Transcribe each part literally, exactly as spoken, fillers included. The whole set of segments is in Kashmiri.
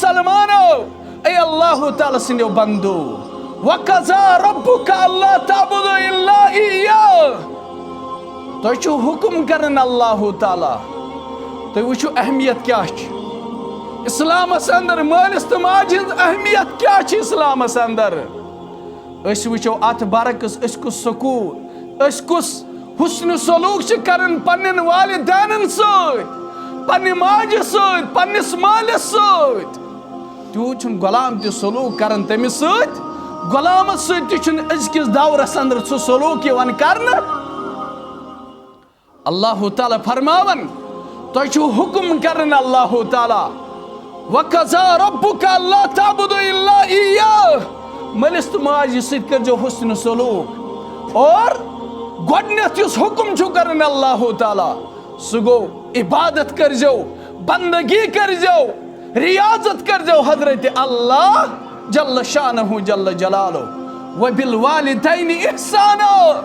مسلمانو، اے اللہ تعالیٰ سٕنٛدیو بندو، وَقَضَىٰ رَبُّكَ أَلَّا تَعْبُدُوا إِلَّا إِيَّاهُ۔ تۄہہِ چھُو حُکُم کران اللہ تعالیٰ۔ تُہۍ وٕچھِو اہمیت کیٛاہ چھِ اِسلامَس اندر، مٲلِس تہٕ ماجہِ ہٕنٛز اہمیت کیٛاہ چھِ اِسلامَس اندر۔ أسۍ وٕچھو اَتھ برعکس، أسۍ کُس سکوٗن، أسۍ کُس حُسنِ سلوٗک چھِ کران پننٮ۪ن والدینن سۭتۍ، پننہِ ماجہِ سۭتۍ، پننِس مٲلِس سۭتۍ۔ تیوٗت چھُنہٕ غلام تہِ سلوٗک کران تٔمِس سۭتۍ، غلامس سۭتۍ تہِ چھُنہٕ أزکِس دورس اندر سُہ سلوٗک یِوان کرنہٕ۔ اللہ تعالیٰ فرماوان، تۄہہِ چھُو حُکُم کران اللہ تعالیٰ، وَقَضَىٰ رَبُّكَ أَلَّا تَعْبُدُوا إِلَّا إِيَّاهُ۔ مٲلِس تہٕ ماجہِ سۭتۍ کٔرۍزیو حُسنِ سلوٗک۔ اور گۄڈٕنٮ۪تھ یُس حُکُم چھُ کران اللہ تعالیٰ، سُہ گوٚو عبادت کٔرۍزیو، بندگی کٔرۍزیو، ریاضت کٔرۍزیو حضرت اللہ جل شانہ جل جلالہ۔ وَبِالْوَالِدَيْنِ إِحْسَانًا،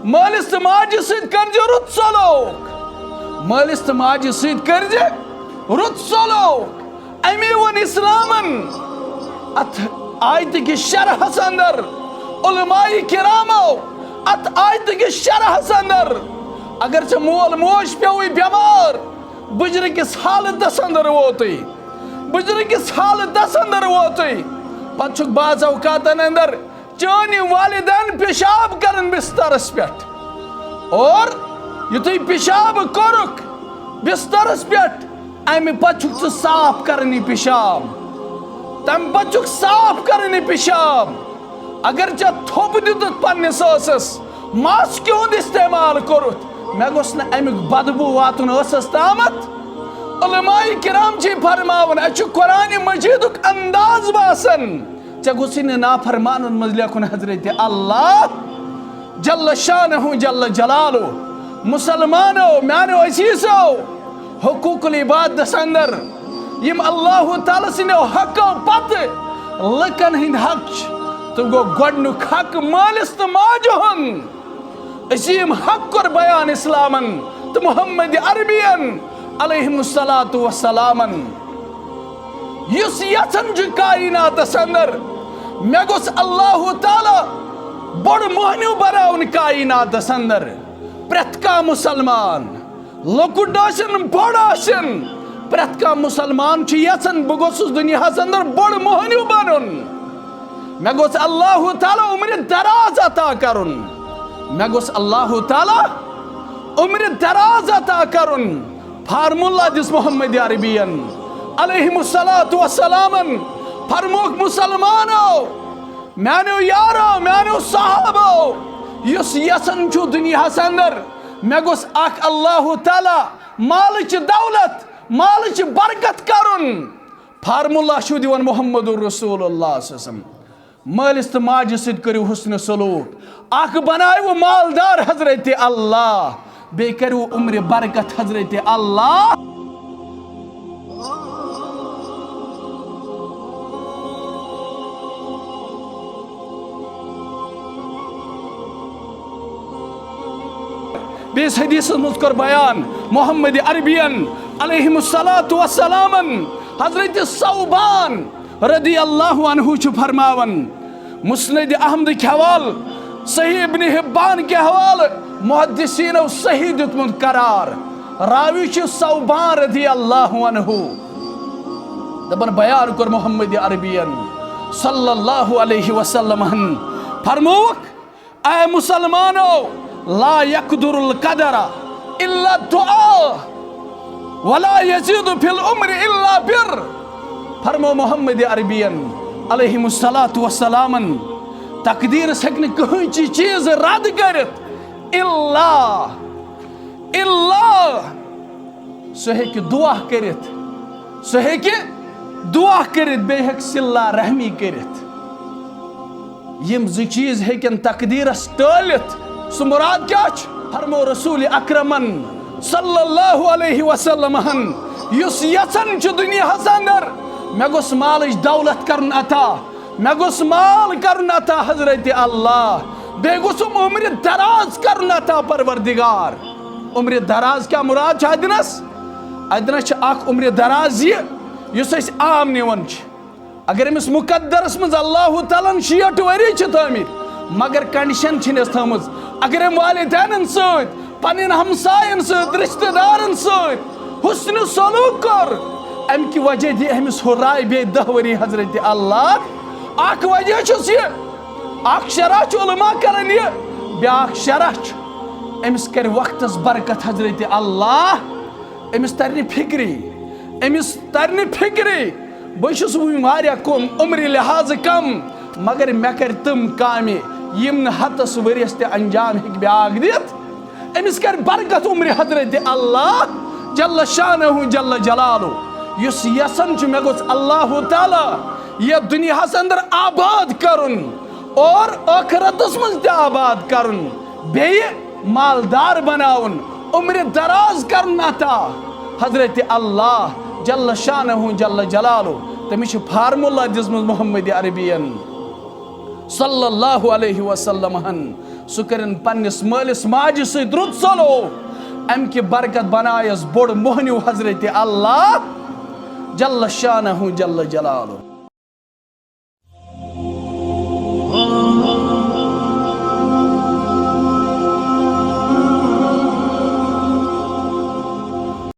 مٲلِس تہٕ ماجہِ سۭتۍ کٔرۍزیو رُت سلوک، مٲلِس تہٕ ماجہِ سۭتۍ کٔرۍزِ رُت سلوک۔ اَمی ووٚن اِسلامن اَتھ آیتہِ کِس شرحس اندر، علماء کرامو اَتھ آیتہِ کِس شرحس اندر، اگر ژےٚ مول موج پیوٚوُے بٮ۪مار، بُجرٕ کِس حالتس اندر ووتُے، بُجرٕ کِس حالتس اندر ووتُے، پتہٕ چھُکھ بعض اوقاتن اندر چٲنۍ والدین پیشاب کران بسترس پٮ۪ٹھ، اور یُتھُے پیشاب کوٚرُکھ بسترس پٮ۪ٹھ، امہِ پتہٕ چھُکھ ژٕ صاف کران یہِ پیشاب، تمہِ پتہٕ چھُکھ صاف کران یہِ پیشاب۔ اگر ژےٚ تھوٚپ دیُتُتھ پننِس ٲسس، ماسکہِ ہُنٛد استعمال کوٚرُتھ، مےٚ گوٚژھ نہٕ امیُک بدبو واتُن ٲسس تامتھ۔ علماء کرام چھِ فرماوان، اسہِ چھُ قرآن مجیدُک انداز باسان، ژےٚ گوٚژھُے نہٕ نافرمانن منٛز لیکھُن حضرت اللہ جل شانہ جل جلالہ۔ مسلمانو، میانیو عزیزو، حقوق العبادس اندر یِم اللہ تعالیٰ سٕنٛدیو حقو پتہٕ لُکن ہٕنٛدۍ حق چھِ، تہٕ گوٚو گۄڈٕنیُک حق مٲلِس تہٕ ماجہِ ہُنٛد۔ عظیٖم حق کوٚر بیان اِسلامن تہٕ محمد عربین علیہم الصلوۃ والسلامن، یُس یژھان چھُ کائناتس اندر، مےٚ گوٚژھ اللہ تعالیٰ بوٚڑ مۄہنیو بناوُن کائناتس اندر۔ پرٛٮ۪تھ کانٛہہ مسلمان، لۄکُٹ ٲسِن بوٚڑ ٲسِن، پرٛٮ۪تھ کانٛہہ مسلمان چھُ یژھان، بہٕ گوٚژھُس دُنیاہس اندر بوٚڑ مۄہنیو بنُن۔ مےٚ گوٚژھ اللہ تعالیٰ عمر دراز عطا کرُن۔ مےٚ گوٚژھ اللہ تعالیٰ عمر دراز عطا کرُن۔ فارمولہ دِس محمد عربین علیہم الصلوۃ والسلامن۔ فرموکھ، مسلمانو، میانیو یارو، میانیو صحابو، یُس یژھان چھُ دُنیاہس اندر، مےٚ گوٚژھ اکھ اللہ تعالیٰ مالٕچ دولت، مالٕچ برکت کرُن۔ فارمولہ چھُ دِوان محمد رسول اللہ صلی اللہ علیہ وسلم۔ مٲلِس تہٕ ماجہِ سۭتۍ کٔرِو حُسنِ سلوٗک۔ اکھ بناوِو مالدار حضرت اللہ، بیٚیہِ کٔرِو عمرِ برکت حضرت اللہ۔ بیٚیِس حدیثس منٛز کوٚر بیان محمد عربین علیہم الصلوۃ والسلامن، حضرت ثوبان رضی اللہ عنہ چھُ فرماوان، مسند احمدٕکۍ حوالہٕ، صحیح ابن حبان کہِ حوالہٕ، محدثینو صحیح دیُتمُت قرار۔ راوی چھُ ثوبان رضی اللہ عنہ۔ دپان، بیان کوٚر محمد عربین صلی اللہ علیہ وسلمن، فرمووُکھ، اے مسلمانو، لا یقدر القدر الا دعاء ولا یزید فی العمر الا بر۔ فرمو محمد عربین علیہم الصلوۃ والسلامن، تقدیرس ہیٚکہِ نہٕ کٕہٕنۍ چی-، چیٖز رد کٔرِتھ الا، الا سُہ ہیٚکہِ دُعا کٔرِتھ، سُہ ہیٚکہِ دُعا کٔرِتھ، بیٚیہِ ہیٚکہِ صلہ رحمی کٔرِتھ۔ یِم زٕ چیٖز ہیٚکن تقدیرس ٹٲلِتھ۔ سُہ مُراد کیٛاہ چھُ؟ فرمو رسول اکرمن صلی اللہ علیہ وسلمن، یُس یژھان چھُ دُنیاہس اندر، مےٚ گوٚژھ مالٕچ دولت کرُن عطا، مےٚ گوٚژھ مال کرُن عطا حضرت اللہ، بیٚیہِ گوٚژھُم عمرِ دراز کرُن عطا پروردگار۔ عمرِ دراز کیٛاہ مُراد چھُ اتنس؟ اتنس چھُ اکھ عمرِ دراز یہِ یُس أسۍ عام نِوان چھِ۔ اگر أمِس مقدرس منٛز اللہ تعالیٰ ہن شیٹھ ؤری چھِ تھٲمٕتۍ، مگر کنڈیشن چھِنہٕ أسۍ تھٲمٕژ۔ اگر أمۍ والدینن سۭتۍ، پننٮ۪ن ہمساین سۭتۍ، رشتہٕ دارن سۭتۍ حسن سلوک کوٚر، امہِ کہِ وجہ دِ أمِس ہُرراے بیٚیہِ دہ ؤری حضرت اللہ۔ اکھ وجہ چھُس یہِ، اکھ شرح چھُ علماء کران یہِ، بیاکھ شرح چھُ أمِس کرِ وقتس برکت حضرت اللہ۔ أمِس ترِ نہٕ فِکری، أمِس ترِ نہٕ فِکری۔ بہٕ چھُس وُنہِ واریاہ کم، عمرِ لحاظہٕ کم، مگر مےٚ کَرِ تِم کامہِ یِم نہٕ ہَتَس ؤریَس تہِ انجام ہیٚکہِ بیٛاکھ دِتھ۔ أمِس کَرِ برکت عمرِ حضرت اللہ جل شانہ جل جلالہ، یُس یژھان چھُ مےٚ گوٚژھ اللہ تعالیٰ یَتھ دُنیاہَس اندر آباد کرُن اور ٲخرتَس منٛز تہِ آباد کرُن۔ بیٚیہِ مالدار بناوُن، عمرِ دراز کرُن عطا۔ حضرت اللہ جل شانہ جل جلالہ، تٔمِس چھِ فارمولا دِژمٕژ محمد عربین صلی اللہ علیہ وسلم ہن۔ سُہ کٔرِن پننِس مٲلِس ماجہِ سۭتۍ رُت سلوک، امہِ کہِ برکت بنایس بوٚڑ مۄہنیو حضرت اللہ جل شانہ جل جلالہ۔